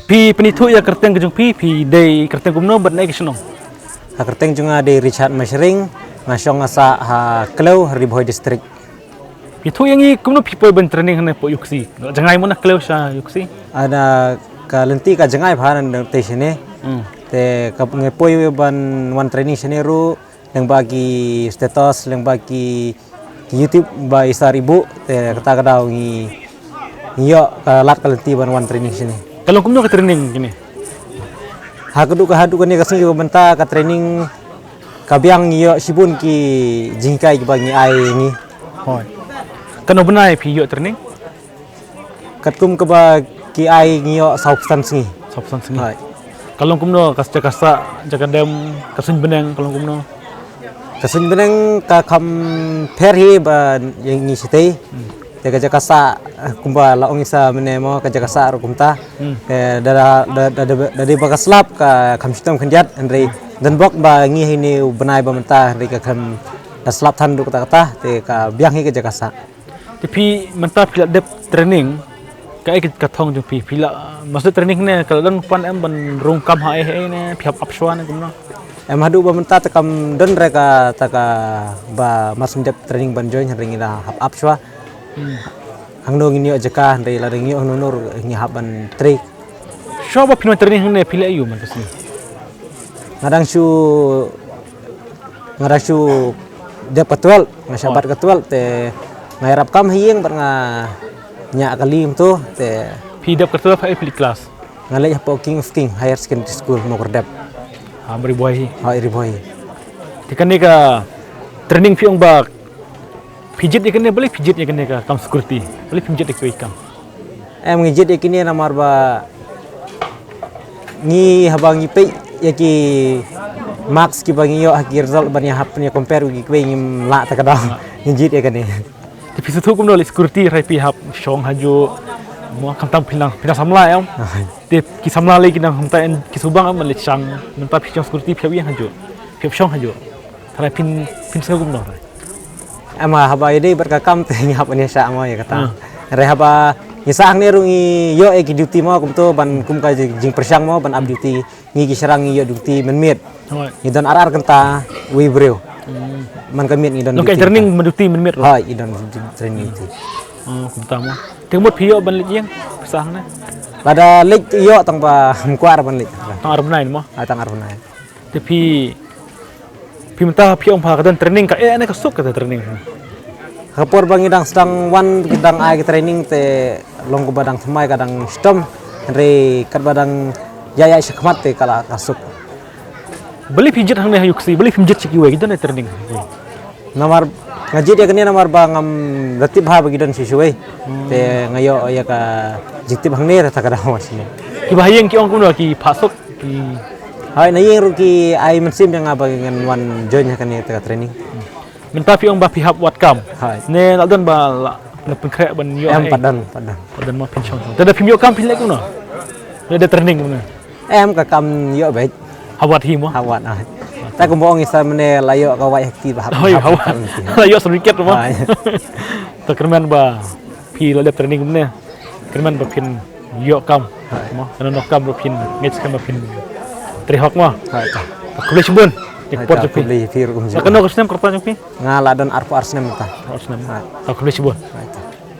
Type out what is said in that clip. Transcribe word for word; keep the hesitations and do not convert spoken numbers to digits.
Phi pynithuh ïa kyrteng ka jong phi, phi dei kyrteng kumno bad na ei ka shnong? Ha kyrteng jong nga dei Richard Mashring, nga shong nga sah ha Klew, Ri Bhoi District. Phi thuh ïa ngi kumno phi poi ban training hangne hapoh U K C? Jngai mo na Klew sha U K C? Ada ka lynti ka jngai bha na tei shane. Hmm. Te ka ngi poi ban wan training shane ruh, lyngba ki status, lyngba ki, ki YouTube ba i sar i buh, te kata ka daw ngi, ngi ïoh ka lad ka lynti ban wan training shane. Ka long kumno ka training kine? Ha ka dei ka haduh kane ka sngi ka mynta ka training ka biang ngi ïoh shibun ki jinghikai kiba ngi ai ngi. Hooid. Katno bnai phi ïoh training? Katkum kaba ki ai ngi ïoh saw phew san sngi. Saw phew san sngi. Hooid. Ka long kumno ka jaka sah, jaka dem, ka suiñ bneng ka long kumno? Ka suiñ bneng ka kham pher hi ba ïa ngi shatei. Hmm. Te ka jaka sah, eh, kumba la ong i sa mynne mo, ka jaka sah ruh kumta. Hmm. Eh, da, da, da, da, da, da dei ba ka slap ka kham shitom khyndiat, hynrei don bok ba ngi ha ine u bnai ba mynta, hynrei ka kham da slap than ruh kata kata, te ka biang hi ka jaka sah. Te phi mynta phi la dep training, kaei ka thong jong phi, phi la, mas dep training ne ka la don plan em ban rung kam ha ei ha ei ne, phi hap ap shwa ne kumno? Em, haduh ba mynta te kam don re kata kaba mas dep training ban join, hynrei ngi la hap ap shwa. Hmm. Hangno ngin ïoh jaka, hynrei lada ngi ïoh hangno hangno ngi hap ban trei. Shuwa ba phin wan training hangne phi leh aïu man ka sngi? Nga dang shu, nga dang shu dep ka twelve, nga shu bat ka twelve, te nga ïarap kam ha ïing bad nga ñiah kali kumto, te. Phi dep ka twelve ha ïa phi leit klas? Nga leit hapoh King of King Higher Secondary School, Mawkyrwat. Ha Ri Bhoi hi. Ha Ri Bhoi. Te kane ka training phi ong ba phi jied ïa kane, balei phi jied ïa kane ka kam security? Balei phim jied ïa kiwei kam? Em, ngi jied ïa kine namar ba ngi haba ngi peit ïa ki marks kiba ngi ïoh ha ki result ban ïa hap ïa compare ïa kiwei ngim lah ta ka daw. Ngi jied ïa kane. Te phi sngewthuh kumno leh security hynrei phi hap shong hajuh. Mo khamtam phi nang, phi nang samla em. Te ki samla lei ki nang hangta em ki subang em leh shang. Mynta phi shong security phi hap ïeng hajuh. Phi hap shong hajuh. Hynrei phin, phin sngew kumno hynrei? Em, haba ïadei bad ka kam te ngi hap ban ïa shah mo ïa kata. Hmm. Hynrei haba ngi sah hangne ruh ngi ïoh ïa ki duty mo kumto ban kum ka jing, jingpyrshang mo ban ap duty. Ngi ki shrang ngi ïoh duty mynmiet. Hooid. Ngi don ar ar kynta wei briew. Hmm. Man ka miet ngi don duty. Long ka training mynduty mynmiet ruh? Hooid, ngi don duty, training duty. Oh, kumta mo. Te mut phi ïoh ban leit ïeng phi sah hangne? Lada leit ïoh tang ba ym kwah ban leit. Tang ar bnai mo? Ah, tang ar bnai. Te phi, phi mynta phi ong ba ka don training kaei ne ka suk kata training? Ha ka por ba ngi dang sdang wan, ngi dang ai ka training te long kumba dang thymmai ka dang shitom. Hynrei katba dang ïaid ïaid shakhmat te ka la ka suk. Balei phi jied hangne ha U K C, balei phim jied sha kiwei ki don training? Namar nga jied ïa kane namar ba ngam da tip bha ba ki don sha kiwei. Hmm. Te nga ïoh ïa ka jingtip hangne ra ta ka daw ma shane. Kiba ha ïing ki ong kumno, ki phah suk? Hooid, na ïing ruh ki ai mynsiem ïa nga ba ngan wan join ha kane ka training. Mynta phi ong ba phi hap wad kam. Hooid. Ne la don ba la, la pynkhreh ban ïoh? Em, pat don, pat don. Pat don mo, phin shong. Te da phim ïoh kam phin leh kumno? Leh da training kumno? Em, ka kam ïoh beit. Hap wad hi mo? Hap wad, ah. Te kumba ong i sa mynne la ïoh ka wai ha kti ba hap. Hooid, hap wad. La ïoh certificate mo? Hooid. Te kyrmen ba phi la dep training mynne. Kyrmen ba phin ïoh kam. Hooid. Mo, kano kano kam ruh phin ngeit skhem ba phin trei hok mo. Hooid. Khublei shibun. Hooid, khublei phi ruh kumjuh. Kano ka snem ka rta jong phi? Nga la don arphew ar snem mynta. Arphew ar snem. Hooid. Khublei shibun. Hooid.